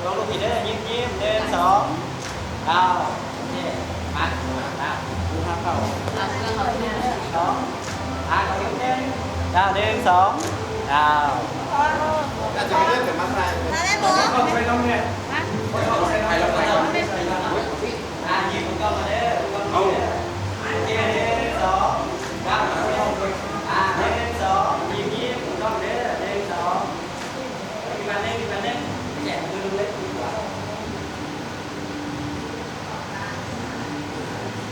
ລອງລູກອີກເດີ ຍິ້ມໆ ໜຶ່ງ ສອງ ດາວ ໂອເຄ ມາ ດາວ ດູທາງເຂົ້າ ສອງ ອ່ານ ໜຶ່ງ ດາວ ໜຶ່ງ ສອງ ດາວ ໜຶ່ງ ສອງ ດາວ ດາວ ດາວ ດາວ ດາວ ດາວ ດາວ ດາວ ດາວ ດາວ ດາວ ດາວ ດາວ ດາວ ອ່າ ຍິ້ມກ້ອງມາເດີ ກ້ອງມາເດີ ໂອເຄ ໜຶ່ງ ສອງ ດາວ ອ່າ ໜຶ່ງ ສອງ ຍິ້ມໆ ກ້ອງເດີ ໜຶ່ງ ສອງ ອີກບາດໜຶ່ງ ອີກບາດໜຶ່ງ ແຈກມືລົງເລີຍດີກວ່າ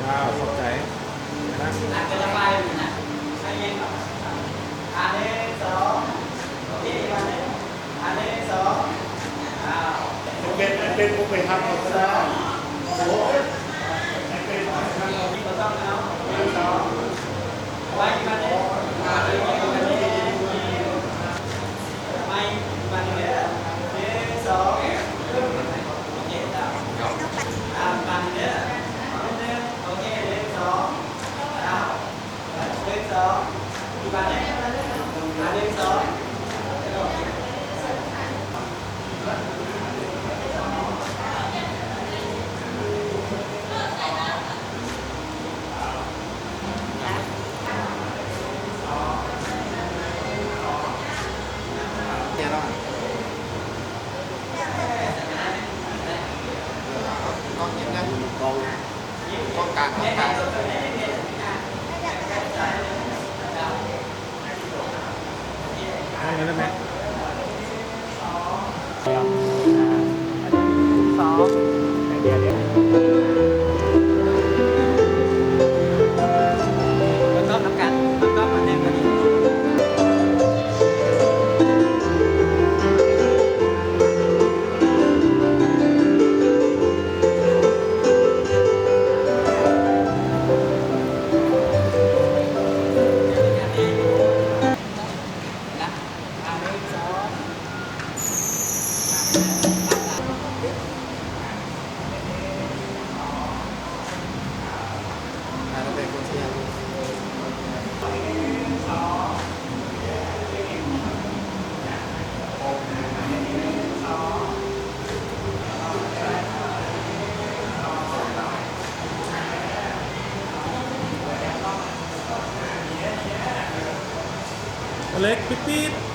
ວ້າວ ຂອບໃຈນະ ອ່າ ເປັນລະບາຍນະ ໃຫ້ເຢັນ ອ່າ ໜຶ່ງ ສອງ ໂອເຄ ອີກບາດໜຶ່ງ ອັນໜຶ່ງ ສອງ ອ້າວ ເປັນ ເປັນ ເປັນຜູ້ໄປຮັບ ສອງ ໂອ້ ເປັນ ເປັນ ບໍ່ຕ້ອງເອົາ ໜຶ່ງ ສອງ ໄວ້ອີກບາດໜຶ່ງ ໄວ້ອີກບາດໜຶ່ງເດີ ໜຶ່ງ ສອງ ໂອເຄ ດາວ ດາວ ບາດໜຶ່ງເດີ ໜຶ່ງ ໂອເຄ ໜຶ່ງ ສອງ ດາວ ໜຶ່ງ ສອງ ອີກບາດໜຶ່ງ ອ່າ ໜຶ່ງ ສອງ ແນ່ນອນ ຕ້ອງຍິ້ມນະ ກ້ອງ ກ້ອງກາງ ກ້ອງກາງ. ອາເລັກ ປິດໆ.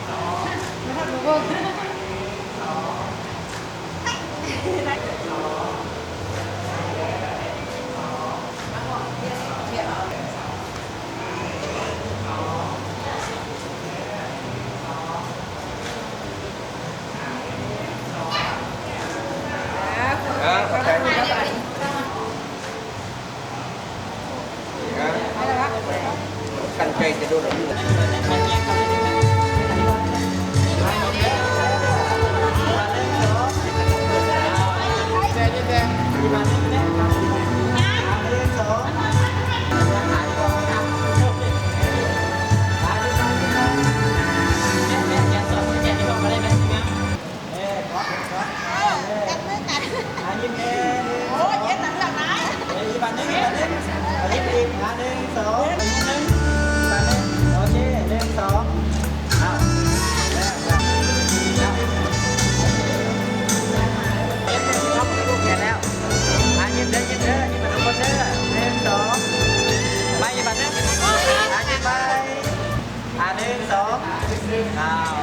ຕັ້ງໃຈຈະໂດດລົງ. ເອີ ຈັບມືກັນ ອ່າ ຍິ້ມແນ່ ໂອ້ຍ ເຈັບໜັກໜັກນາຍ ເອີ ອີກບາດໜຶ່ງ ອີກບາດໜຶ່ງ ອ່າ ຍິ້ມອີກ ອ່າ ໜຶ່ງ ສອງ ໜຶ່ງ ບາດໜຶ່ງ ໂອເຄ ໜຶ່ງ ສອງ ອ້າວ ແລ້ວ ແລ້ວ ເຈັບແລ້ວ ເຈັບແລ້ວ ອ່າ ຍິ້ມເດີ ຍິ້ມເດີ ຍິ້ມໃຫ້ທຸກຄົນເດີ ໜຶ່ງ ສອງ ໄປ ອີກບາດໜຶ່ງ ອ່າ ຍິ້ມໄປ ອ່າ ໜຶ່ງ ສອງ ອ້າວ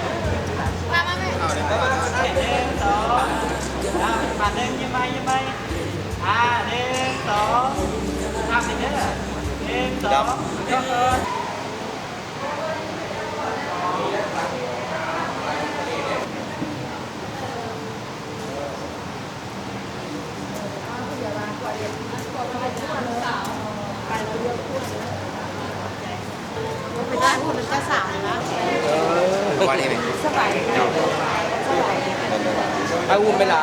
ມາ ມາ ແມ່ ໜຶ່ງ ສອງ ອ້າວ ບາດໜຶ່ງ ຍິ້ມໃໝ່ ຍິ້ມໃໝ່ ອ່າ ໜຶ່ງ ສອງ ພາບນີ້ເດີ ໜຶ່ງ ສອງ ຍົກເລີຍ. ໄປລະ ເຈົ້າສາວລະ ສະບາຍດີ ສະບາຍດີ ອ້າຍອຸ້ມໄປລະ.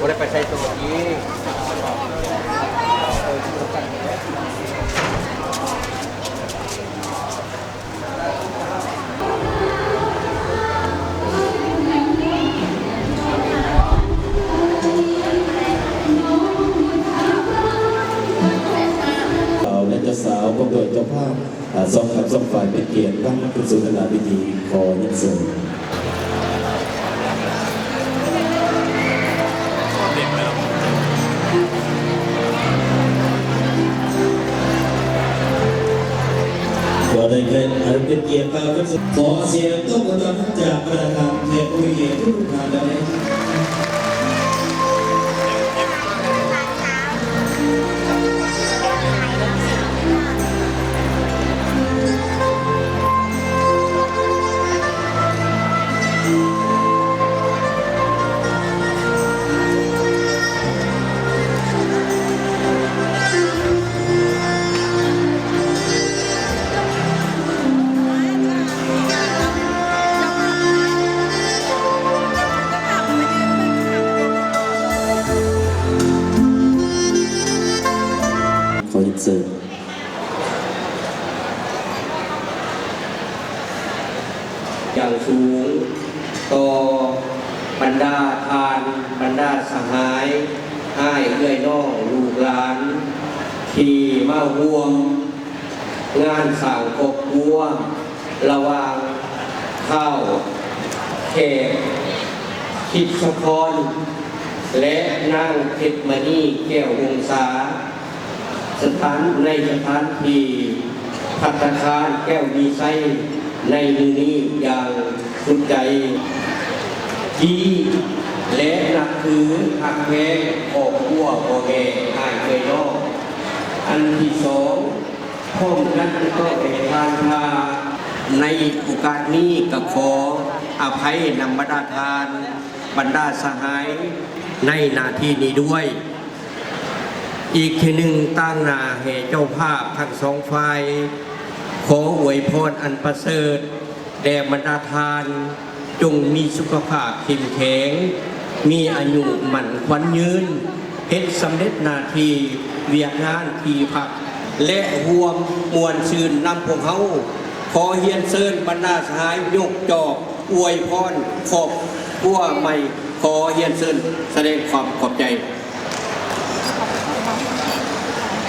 ບໍ່ໄດ້ໄປໃສໂຕນີ້. ບ່າວ ແລະ ເຈົ້າສາວ ພ້ອມດ້ວຍເຈົ້າພາບ ອ່າ ສອງພັກສອງຝ່າຍ ເປັນກຽດນຳຂຶ້ນສູ່ທາງດ້ານເວທີ ຂໍຮຽນເຊີນ. ຂໍສຽງຕົບມືຕ້ອນຮັບຈາກບັນດາທ່ານແຂກຜູ້ມີກຽດທຸກໆທ່ານໄດ້. ຂໍຮຽນເຊີນ. ຢ່າງສູງຕໍ່ບັນດາທ່ານ, ບັນດາສະຫາຍ, ອ້າຍເອື້ອຍນ້ອງ, ລູກຫຼານ ທີ່ມາຮ່ວມງານສ້າງຄອບຄົວ ລະຫວ່າງທ້າວແຂກ ທິດສະພອນ ແລະ ນາງເພັດມະນີ ແກ້ວວົງສາ ສະຖານ ໃນສະຖານທີ່ພັດຕາຄານແກ້ວມີໄຊ ໃນມື້ນີ້ຢ່າງສຸດໃຈ ທີ່ ແລະ ນັບຖືຮັກແພງຄອບຄົວພໍ່ແມ່ອ້າຍເອື້ອຍນ້ອງ. ອັນທີສອງ ພ້ອມກັນຕ້ອງໃຫ້ທ່ານວ່າ ໃນໂອກາດນີ້ກໍຂໍອະໄພນຳບັນດາທ່ານ ບັນດາສະຫາຍໃນໜ້າທີ່ນີ້ດ້ວຍ. ອີກເທື່ອໜຶ່ງ ຕາງໜ້າແຫ່ເຈົ້າພາບທັງສອງຝ່າຍ ຂໍອວຍພອນອັນປະເສີດແດ່ບັນດາທ່ານ ຈົ່ງມີສຸຂະພາບເຂັ້ມແຂງ, ມີອາຍຸໝັ້ນຂວັນຍືນ, ເຮັດສຳເລັດໜ້າທີ່ວຽກງານທີ່ພັກ ແລະ ຮ່ວມມ່ວນຊື່ນນຳພວກເຮົາ. ຂໍຮຽນເຊີນບັນດາສະຫາຍຍົກຈອກອວຍພອນຄອບຄົວໃໝ່. ຂໍຮຽນເຊີນສະແດງຄວາມຂອບໃຈ.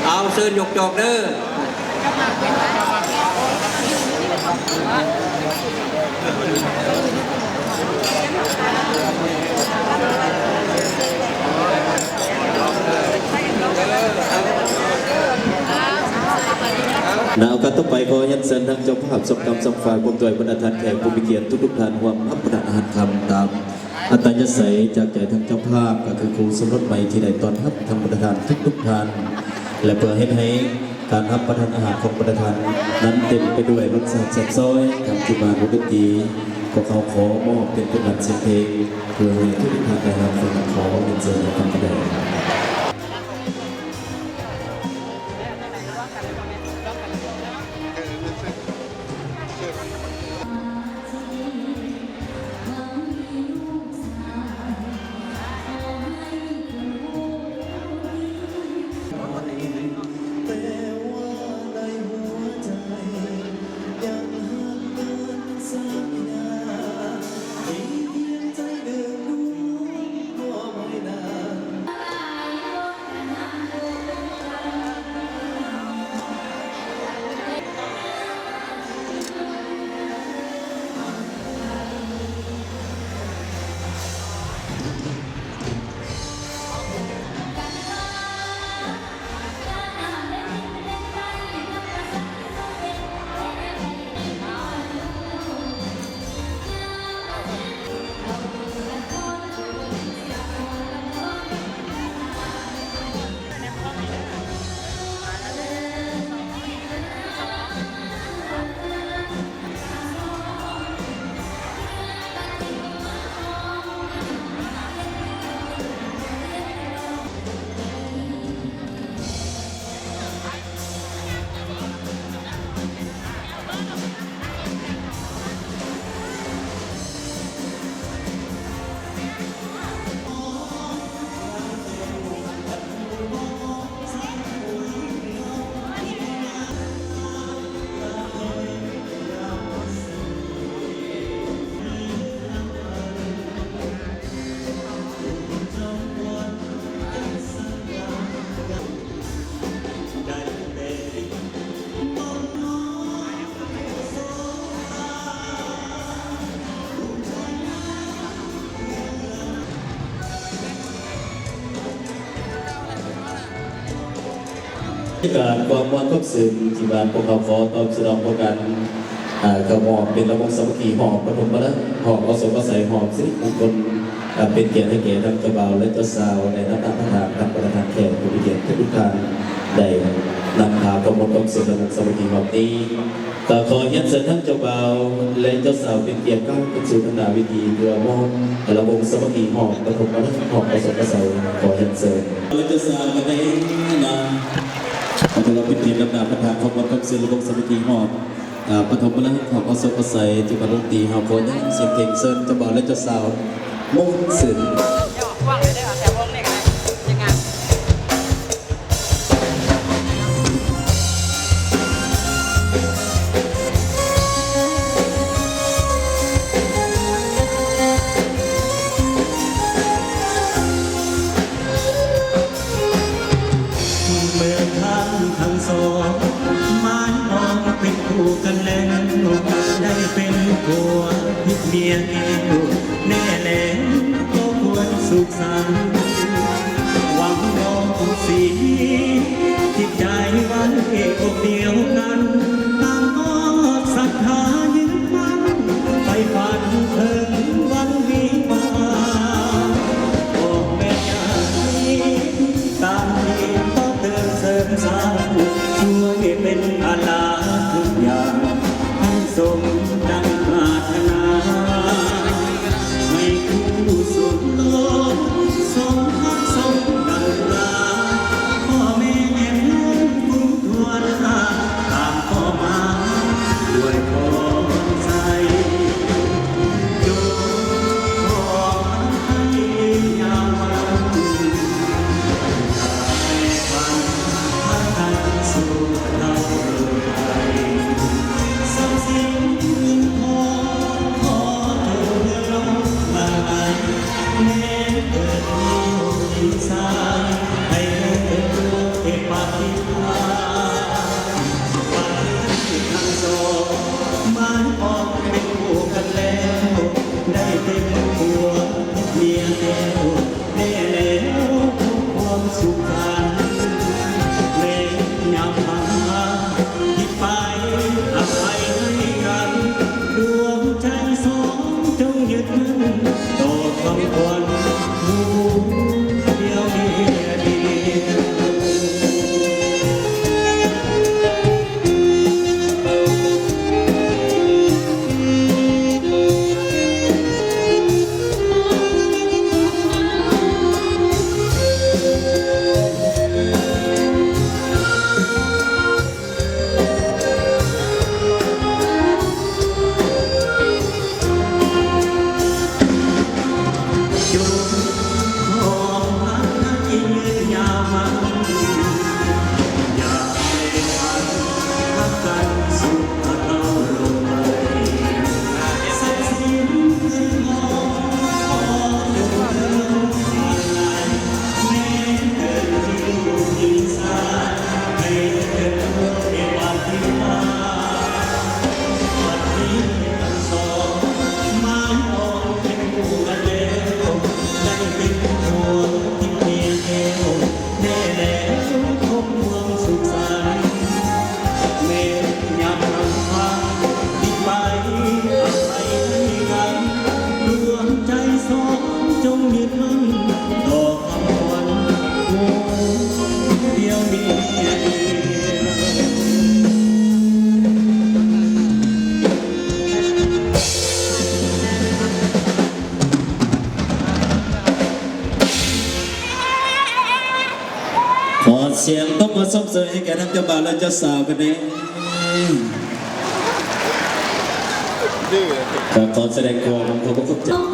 ເອົາ ເຊີນຍົກຈອກເດີ. ໃນໂອກາດຕໍ່ໄປ ຂໍຮຽນເຊີນທາງເຈົ້າພາບ ສອງກຳສອງຝ່າຍ ພ້ອມດ້ວຍບັນດາທ່ານແຂກຜູ້ມີກຽດທຸກໆທ່ານ ຮ່ວມຮັບປະທານອາຫານຄ່ຳຕາມອັດຕະຍາໄສຈາກໃຈທາງເຈົ້າພາບ ກໍຄືຄູ່ສົມລົດໃໝ່ທີ່ໄດ້ຕ້ອນຮັບທ່ານບັນດາທ່ານທຸກໆທ່ານ ແລະ ເພື່ອເຮັດໃຫ້ ການຮັບປະທານອາຫານຂອງບັນດາທ່ານນັ້ນເຕັມໄປດ້ວຍລົດຊາດແຊບຊອຍ, ທາງທີມງານວົງດົນຕີ ພວກເຮົາຂໍມອບເປັນຜົນງານສຽງເພງ ເພື່ອໃຫ້ທຸກໆທ່ານໄດ້ຮັບຟັງ. ຂໍຮຽນເຊີນໃຫ້ຟັງກັນໄດ້. ການຄວາມມ່ວນຄວາມຊື່ນທີ່ວ່າພວກເຮົາຂໍຕອບສະໜອງປະການ ເອີ ເຂົ້າມອບເປັນລຳວົງສາມັກຄີ ຮອບປະຖົມມະລະ ຮອບເອົາໂສກເອົາໄສ ຮອບສິລິມຸງຄຸນ ເປັນກຽດໃຫ້ແກ່ທັງເຈົ້າບ່າວ ແລະ ເຈົ້າສາວ ໄດ້ນຳພາປະທານ ທັງບັນດາທ່ານແຂກຜູ້ມີກຽດທຸກໆທ່ານ ໄດ້ນຳພາຄວາມມ່ວນຄວາມຊື່ນລະວົງສາມັກຄີຮອບນີ້. ກໍຂໍຮຽນເຊີນທັງເຈົ້າບ່າວ ແລະ ເຈົ້າສາວ ເປັນກຽດກ້າວຂຶ້ນສູ່ທາງໜ້າເວທີ ເພື່ອມອບລະວົງສາມັກຄີຮອບປະຖົມມະລະ ຮອບເອົາໂສກເອົາໄສ. ຂໍຮຽນເຊີນ ແລະ ເຈົ້າສາວກັນເອງນະ ຖືວ່າເປັນກຽດນຳໜ້າປະທານຄວາມມ່ວນຄວາມຊື່ນລະວົງສາມັກຄີຮອບ ອາ ປະຖົມມະລະ ຮອບເອົາໂສກເອົາໄສ ທີ່ມາລົງທີ່ເຮົາ ຂໍຍ້ຳສຽງເພງເຊີນເຈົ້າບ່າວ ແລະ ເຈົ້າສາວ ມົ້ງເສີນ. ເມື່ອທ່ານທັງສອງ ໝາຍມອງເປັນຄູ່ກັນແລ້ວ ໄດ້ເປັນຜົວເມຍແກ້ວແນ່ແລ້ວ ກໍຄວນສຸກສັນ ຫວັງນ້ອງຄົງຊິ ຈິດໃຈໄວ້ອົກດຽວກັນ ຕາມຮອດສັດທາຍຶດໝັ້ນ ໄປຝັນເຖິງວັນວິວາ ອອກແມ່ນຍາມນີ້ ຕາມທີ່ຂໍເຕີມເສີມສ້າງ ຊ່ວຍເປັນພາລາທຸກຢ່າງ ໃຫ້ສົມດັ່ງປາດຖະໜາ ໃຫ້ຄູ່ສົມລົດ ສົມຮັກສົມດັງປາ ພໍ່ແມ່ແອມເຮືອນຄູ່ທວນ ຕາມຂໍມາດ້ວຍຄວາມໃສ ຈົ່ງຂໍໃຫ້ຍາວວັນ ໃຫ້ຝັນໃຫ້ທັນສ ຂໍສຽງຕົບມືຊົມເຊີຍໃຫ້ແກ່ທັງເຈົ້າບ່າວ ແລະ ເຈົ້າສາວກັນແດ່. ກໍຂໍສະແດງຄວາມຂອບພະຄຸນຈາກ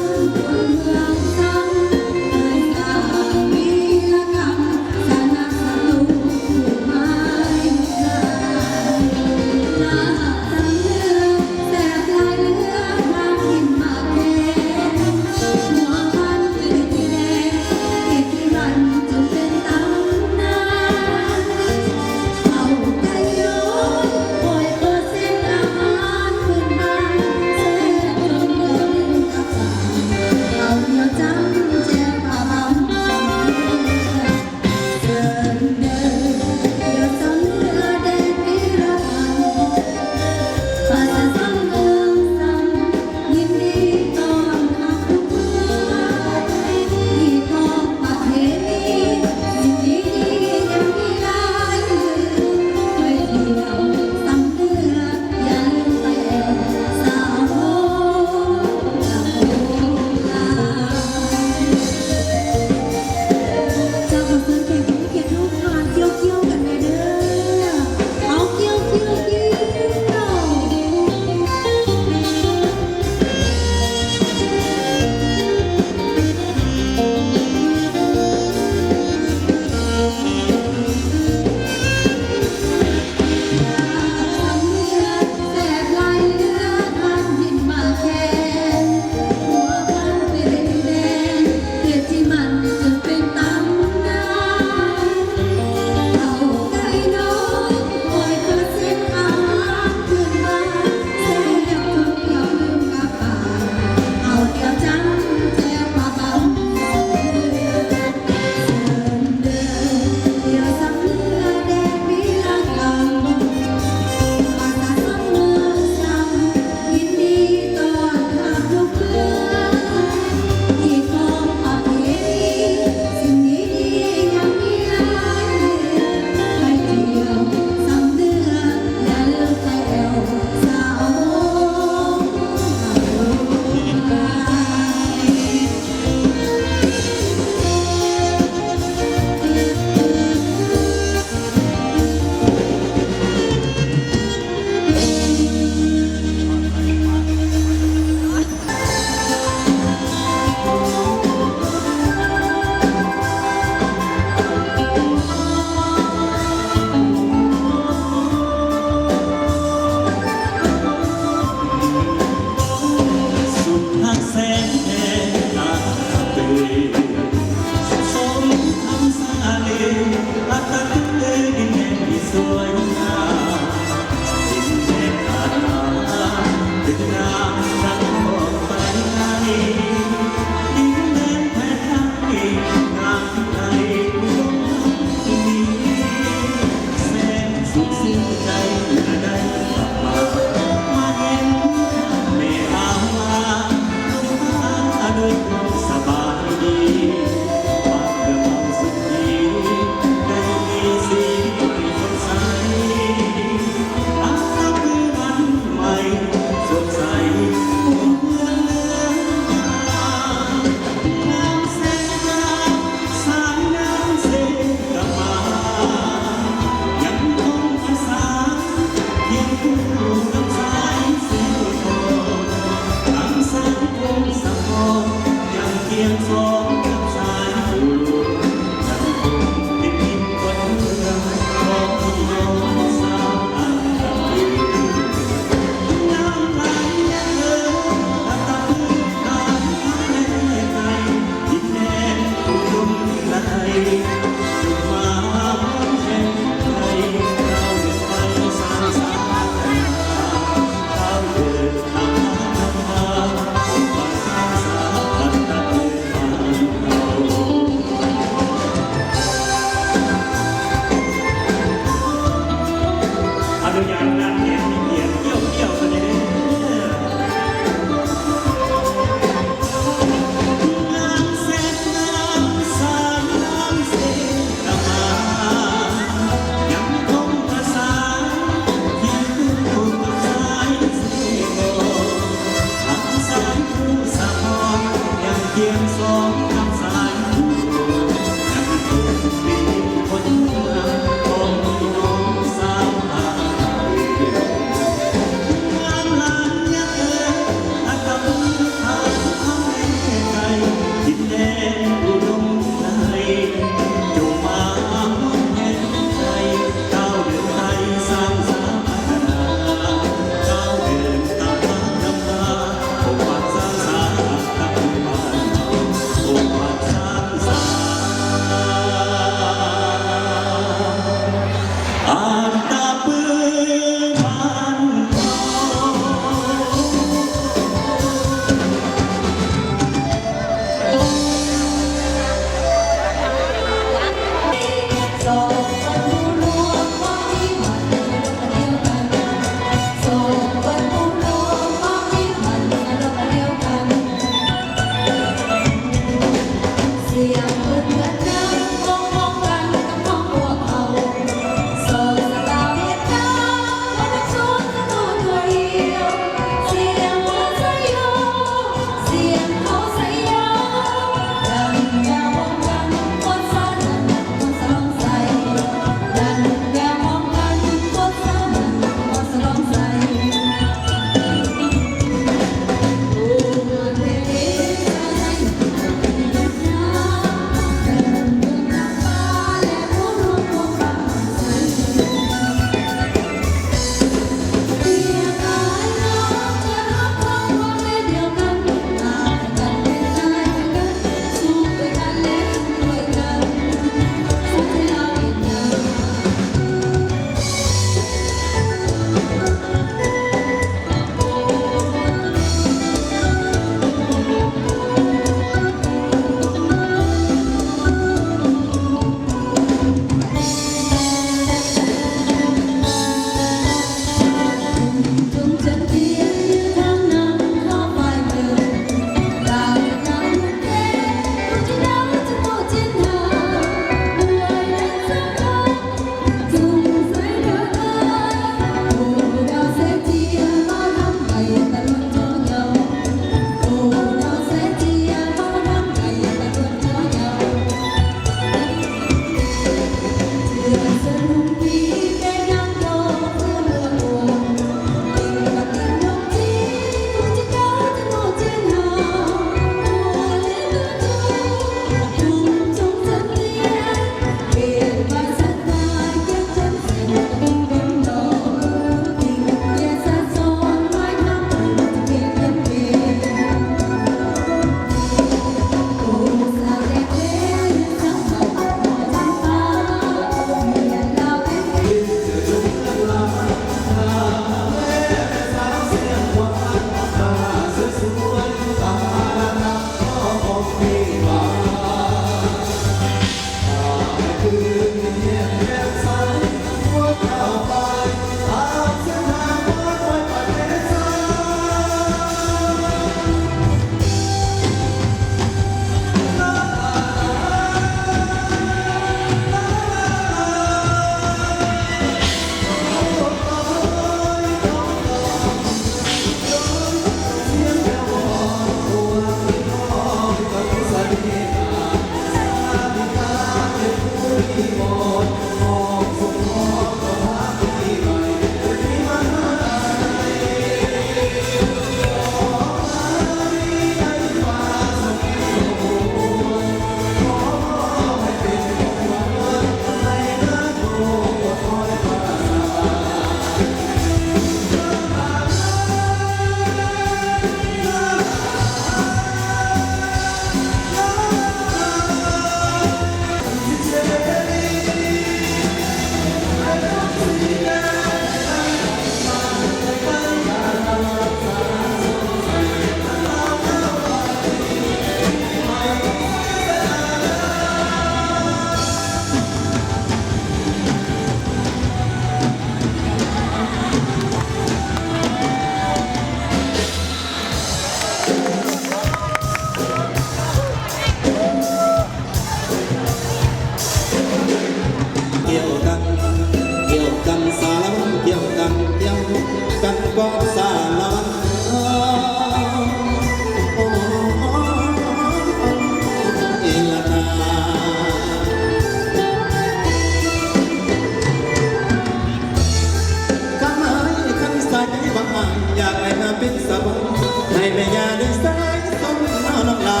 ໄດ້ສາຍສົມນ້ອງລາ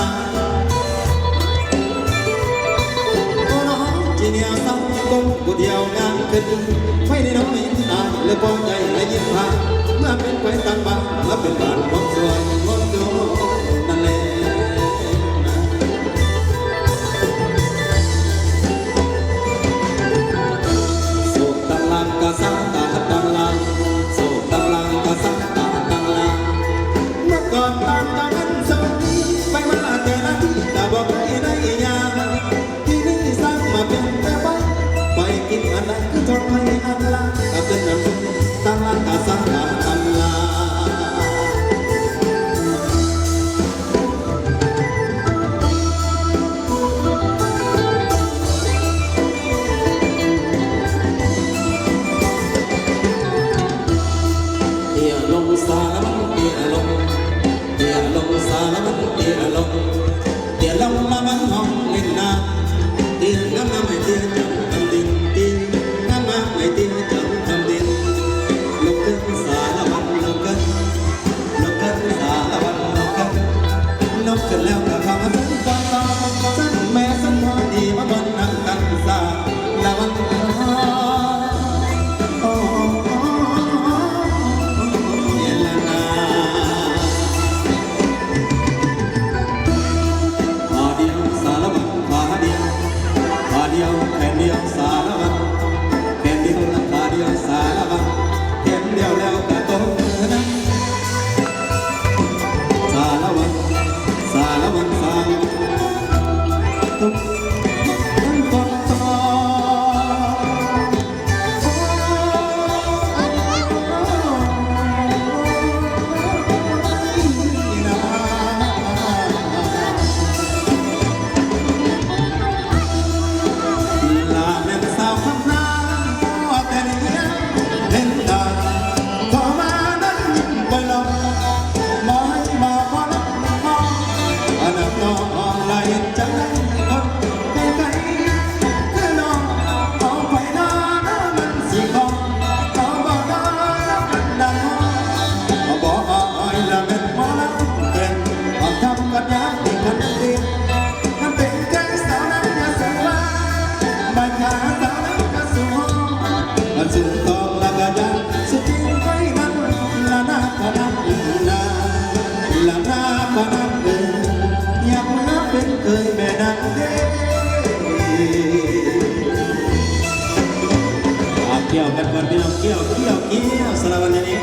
ໂອ້ ນ້ອງຈີເນຍສາວກົມຜູ້ດຽວງາມຂຶ້ນ ໄວ້ນ້ອຍໆ ຕາຍແລ້ວພໍໃຈໃຫ້ຍິນພາ ເມື່ອເປັນໄປຕາມບ້ານ ເມື່ອເປັນບ້ານຄວາມສວຍຄວາມໂຈນນັ້ນແຫຼະ. ໂສດຕາງລາງກະສາຕາຕາງລາງ ໂສດຕາງລາງກະສາຕາຕາງລາງ ເມື່ອກ່ອນຕ່າງກະນັ້ນໂຊກດີ ໄປມາແຕ່ລະທີກະບໍ່ເຄີຍໄດ້ຫຍັງ ທີນີ້ສ້າງມາເປັນແຕ່ໄປ ໄປກິນອັນໃດຄືທອດໄຂ່ອັນລາ ກະເປັນອັນຕາງລາງກະສາຕາຕາງລາງ. ເຕ້ຍລົງສາລະວັນ ເຕ້ຍລົງ ເຕ້ຍລົງສາລະວັນ ເຕ້ຍລົງ ເຕ້ຍລົງລະວັນຫ້ອງຫຼິ້ນນາ ເຕ້ຍງາມໆ ເຕ້ຍຈັງກຳດິນ ເຕ້ຍງາມໆ ເຕ້ຍຈັງກຳດິນ ລຸກຂຶ້ນສາລະວັນ ລຸກຂຶ້ນ ລຸກຂຶ້ນສາລະວັນ ລຸກຂຶ້ນ ລຸກຂຶ້ນແລ້ວກະເຂົ້າມາເຊີນກ່ອນຕໍ່ ເຊີນແມ່ເຊີນພໍ່ດີມາບ່ອນນັ່ງກັນສາລະວັນ ໂອ້ ເຢລະນາ ຂາດຽວສາລະວັນ ຂາດຽວ ຂາດຽວ ແຂນດຽວສາລະວັນ ແຂນດຽວລະຂາດຽວສາລະວັນ ແຂນດຽວແລ້ວກະຕົບມືນຳ ສາລະວັນ ສາລະວັນ ສາລະວັນ ຕົບກັນປອກຕອງ ລາແມ່ນສາວຄຳນາງ ພໍແຕ່ລຽນເຫັນໜ້າ ພໍມານັ້ນຍິ້ມໄປລອງ ບໍ່ໃຫ້ມາພໍລັກມອງ ອັນນັ້ນນ້ອງລະເຮັດຈັ່ງໃດ ຄົນໄກໆ ຄືນ້ອງ ເອົາໄປນານະມັນຊິຂອງ ເອົາບໍ່ໄດ້ນະມັນດັງ ບໍ່ອາຍລະແມ່ນໝໍລຳເປັນ ອອກທຳກັນຍາມທີ່ຄັນເປັນ ມັນເປັນແກງສາວນາງຍາສູວ ມາຫາສາວນາງຍາສູວ ມັນສູງຕ້ອງລະກະຍານສຸດທີ່ໄວ້ມັນລະນາຂະນາດນາ ລະນາຂະນາດເອີຍ ຢາກເມືອເປັນເຂີຍແມ່ນາງເດ້. ອ່າ ກ່ຽວກັນກ່ອນພີ່ນ້ອງ ກ່ຽວ ກ່ຽວ ກ່ຽວ ສາລະວັນນີ້.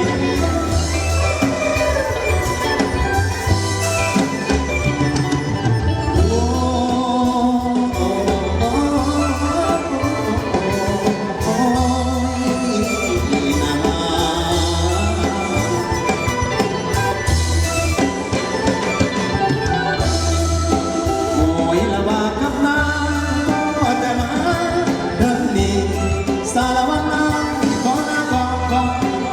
ໂອ້ຍ ລະວ່າກັບນາງບໍ່ຈະມາເດີ່ນນີ້ ສາລະວັນນາງຂໍນາງກອດກອດ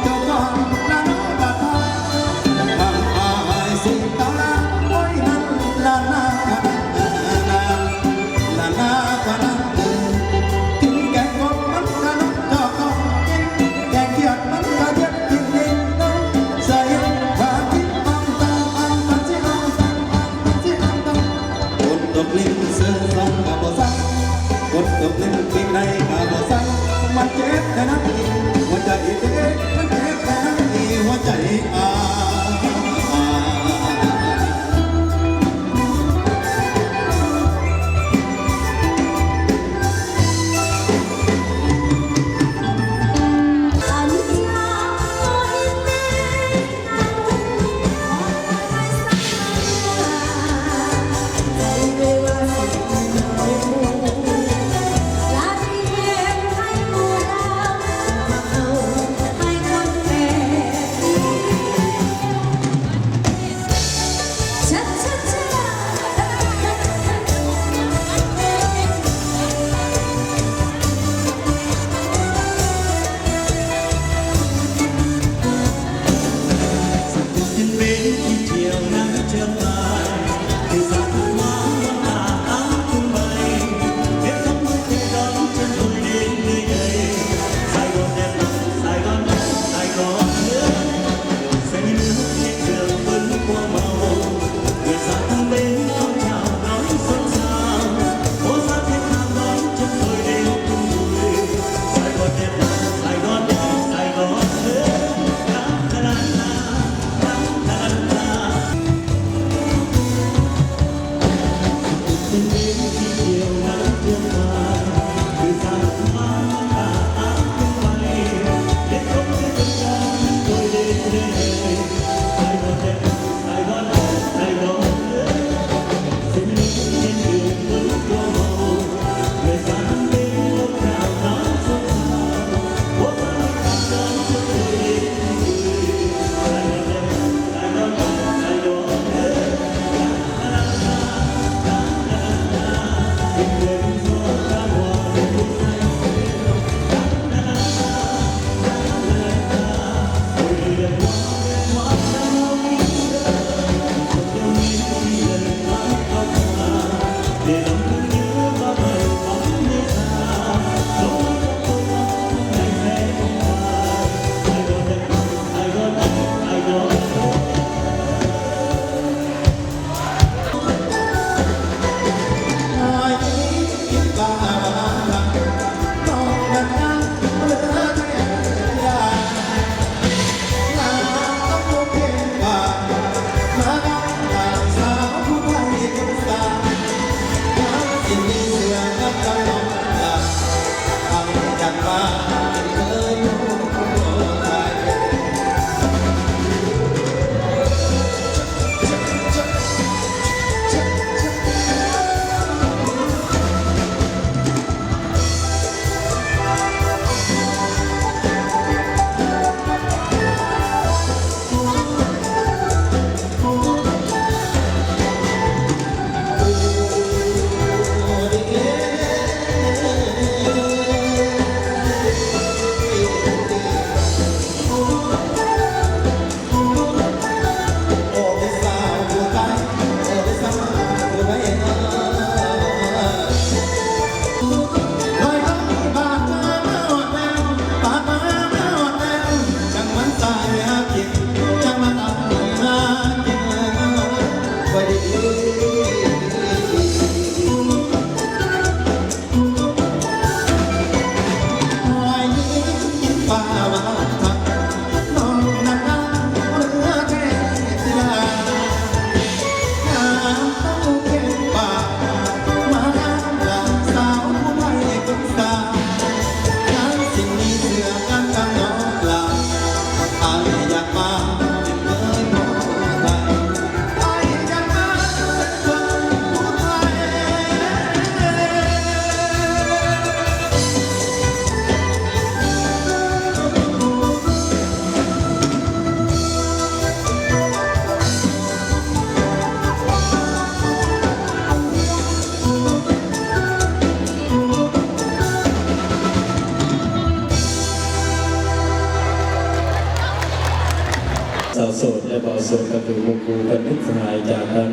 ບ່າວໂສດ ກໍຄືໝູ່ຄູ່ເພື່ອນມິດສະຫາຍຈາກທາງ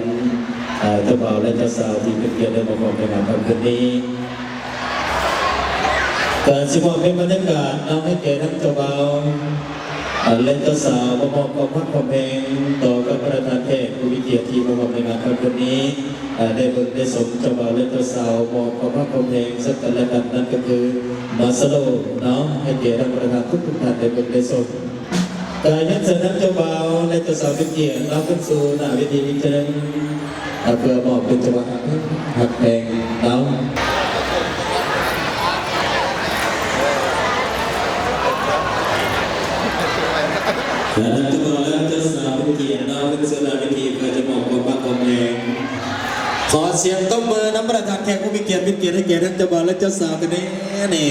ເອີ ເຈົ້າບ່າວ ແລະ ເຈົ້າສາວທີ່ເປັນກຽດໄດ້ມາຮ່ວມໃນງານຄ່ຳຄືນນີ້. ກໍຊິມອບເປັນບັນຍາກາດນຳໃຫ້ແກ່ທັງເຈົ້າບ່າວ ແລະ ເຈົ້າສາວມາມອບຄວາມຮັກຄວາມແພງຕໍ່ກັບບັນດາທ່ານແຂກຜູ້ມີກຽດທີ່ມາຮ່ວມໃນງານຄ່ຳຄືນນີ້ ໄດ້ເບິ່ງໄດ້ຊົມເຈົ້າບ່າວ ແລະ ເຈົ້າສາວມອບຄວາມຮັກຄວາມແພງເຊິ່ງກັນແລະກັນ ນັ້ນກໍຄືມາສະໂລເນາະ ໃຫ້ແກ່ທັງບັນດາທ່ານທຸກໆທ່ານໄດ້ເບິ່ງໄດ້ຊົມ. ກໍຮຽນເຊີນທັງເຈົ້າບ່າວ ແລະ ເຈົ້າສາວເປັນກຽດເນາະ ຂຶ້ນສູ່ໜ້າເວທີອີກເທື່ອໜຶ່ງ ເພື່ອມອບເປັນຈັງຫວະຮັກແພງເນາະ. ແລະ ທັງເຈົ້າບ່າວ ແລະ ເຈົ້າສາວເປັນກຽດເນາະ ຂຶ້ນສູ່ໜ້າເວທີເພື່ອຈະມອບຄວາມຮັກຄວາມແພງ. ຂໍສຽງຕົບມືນຳບັນດາທ່ານແຂກຜູ້ມີກຽດເປັນກຽດໃຫ້ແກ່ທັງເຈົ້າບ່າວ ແລະ ເຈົ້າສາວກັນແດ່ນີ້.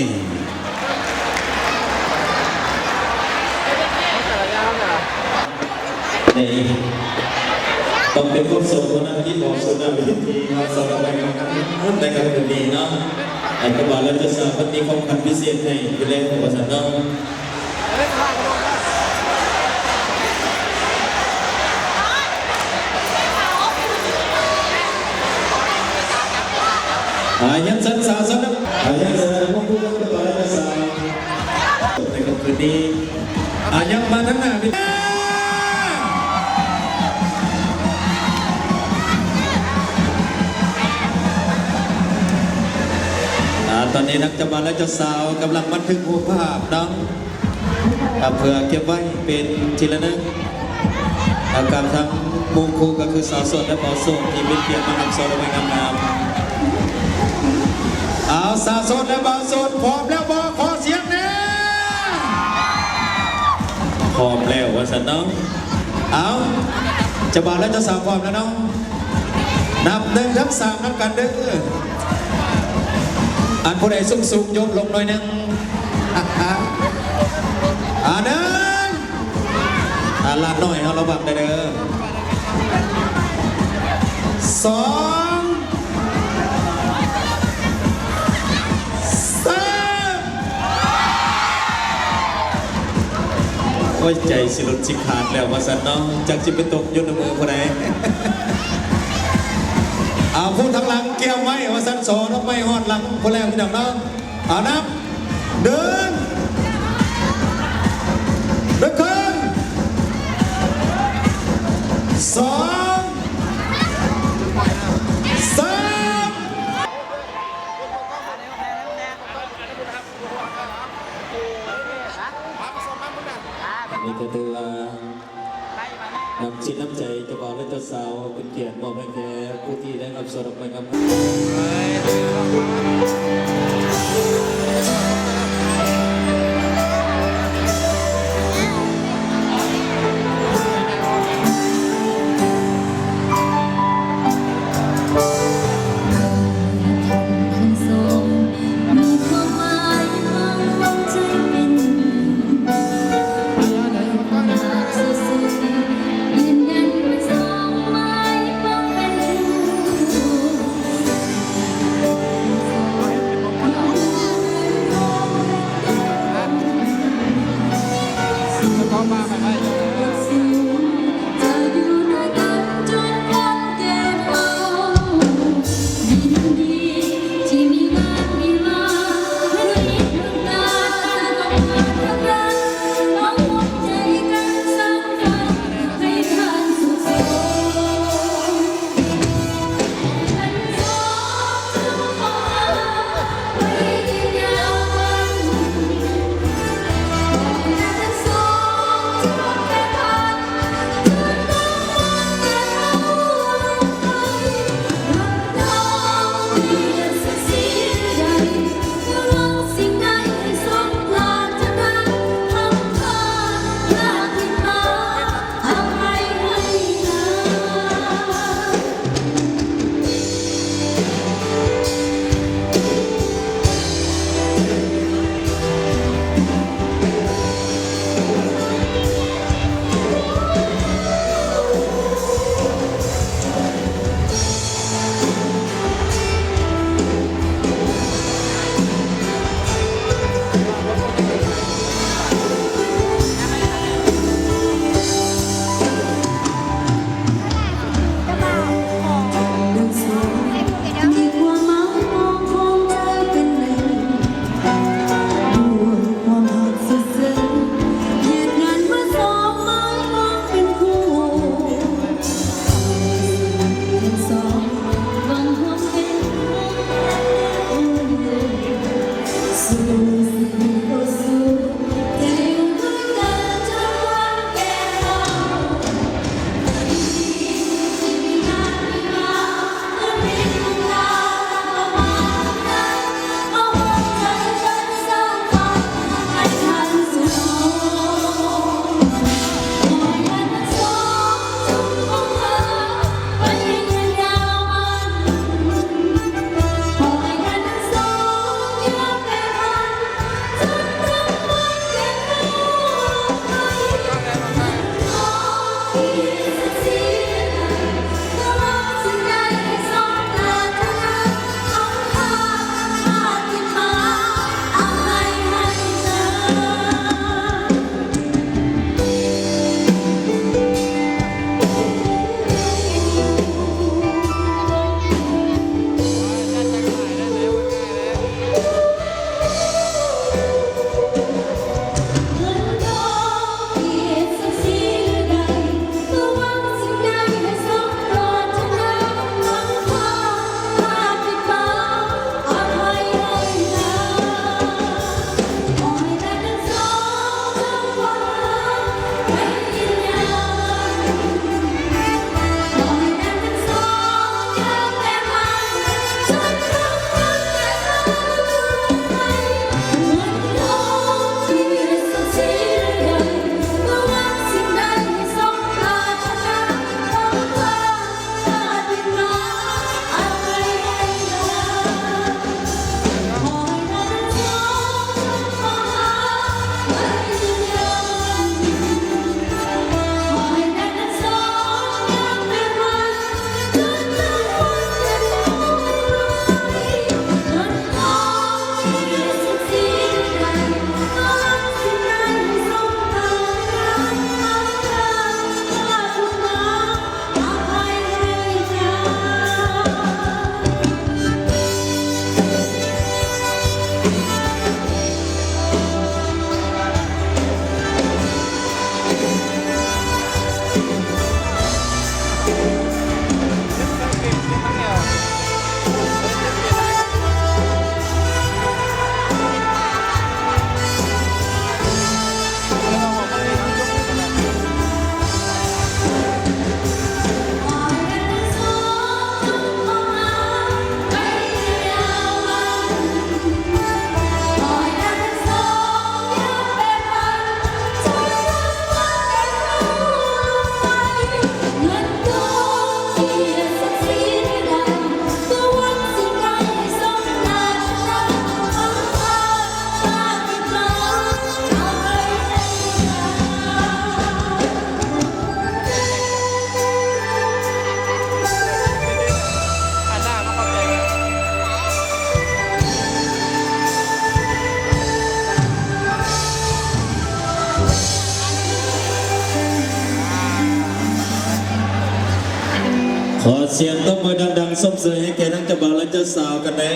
ນີ້ຕ້ອງເປັນຄົນໂສດເທົ່ານັ້ນທີ່ອອກສູ່ໜ້າເວທີເນາະ ສຳລັບໃນຄ່ຳຄືນນີ້ເນາະ. ໃຫ້ກັບບ່າວ ແລະ ເຈົ້າສາວເພິ່ນມີຂອງຂວັນພິເສດໃຫ້ຢູ່ແລ້ວວ່າຊັ້ນເນາະ. ອາ ຮຽນເຊີນສາວໂສດ ອາ ຮຽນເຊີນໝູ່ຄູ່ກັບບ່າວ ແລະ ເຈົ້າສາວ ໃນຄ່ຳຄືນນີ້ ອາ ຍັງມາທາງໜ້າເວທີ. ອາ ຕອນນີ້ທັງເຈົ້າບ່າວ ແລະ ເຈົ້າສາວກຳລັງບັນທຶກຮູບພາບເນາະ ເພື່ອເກັບໄວ້ເປັນທີ່ລະນຶກ ກັບທັງໝູ່ຄູ່ກໍຄືສາວໂສດ ແລະ ບ່າວໂສດທີ່ເປັນກຽດມາຮັບສອນໄວ້ງາມໆ. ເອົາ ສາວໂສດ ແລະ ບ່າວໂສດ ພ້ອມແລ້ວບໍ່? ຂໍສຽງແດ່. ພ້ອມແລ້ວວ່າຊັ້ນເນາະ. ເອົາ ເຈົ້າບ່າວ ແລະ ເຈົ້າສາວ ພ້ອມແລ້ວເນາະ. ນັບໜຶ່ງເຖິງສາມນຳກັນເດີ້. ອັນຜູ້ໃດສູງໆ ຍົກລົງໜ້ອຍໜຶ່ງ. ອາ ໜຶ່ງ. ອາ ຫຼານນ້ອຍເຮົາລະວັງແດ່ເດີ້. ສອງ. ສາມ. ໂອ້ຍ ໃຈຊິຫຼຸດຊິຂາດແລ້ວວ່າຊັ້ນເນາະ ຈັກຊິໄປຕົກຢູ່ໃນມືຜູ້ໃດ. ເອົາ ຜູ້ທາງຫຼັງກຽມໄວ້ວ່າຊັ້ນ ສອດອອກໄປຮອດຫຼັງພຸ້ນແລ້ວ ພີ່ນ້ອງເນາະ. ເອົາ ນັບ ໜຶ່ງ ໜຶ່ງເຄິ່ງ ສອງ ສາມ. ນີ້ກໍຖືວ່າ ນ້ຳຈິດນ້ຳໃຈເຈົ້າບ່າວ ແລະ ເຈົ້າສາວ ເປັນກຽດມອບໃຫ້ແກ່ຜູ້ທີ່ໄດ້ຮັບສອດອອກໄປນຳ. ເປັນຄວາມ ຂໍສຽງຕົບມືດັງໆຊົມເຊີຍໃຫ້ແກ່ທັງເຈົ້າບ່າວ ແລະ ເຈົ້າສາວກັນແດ່.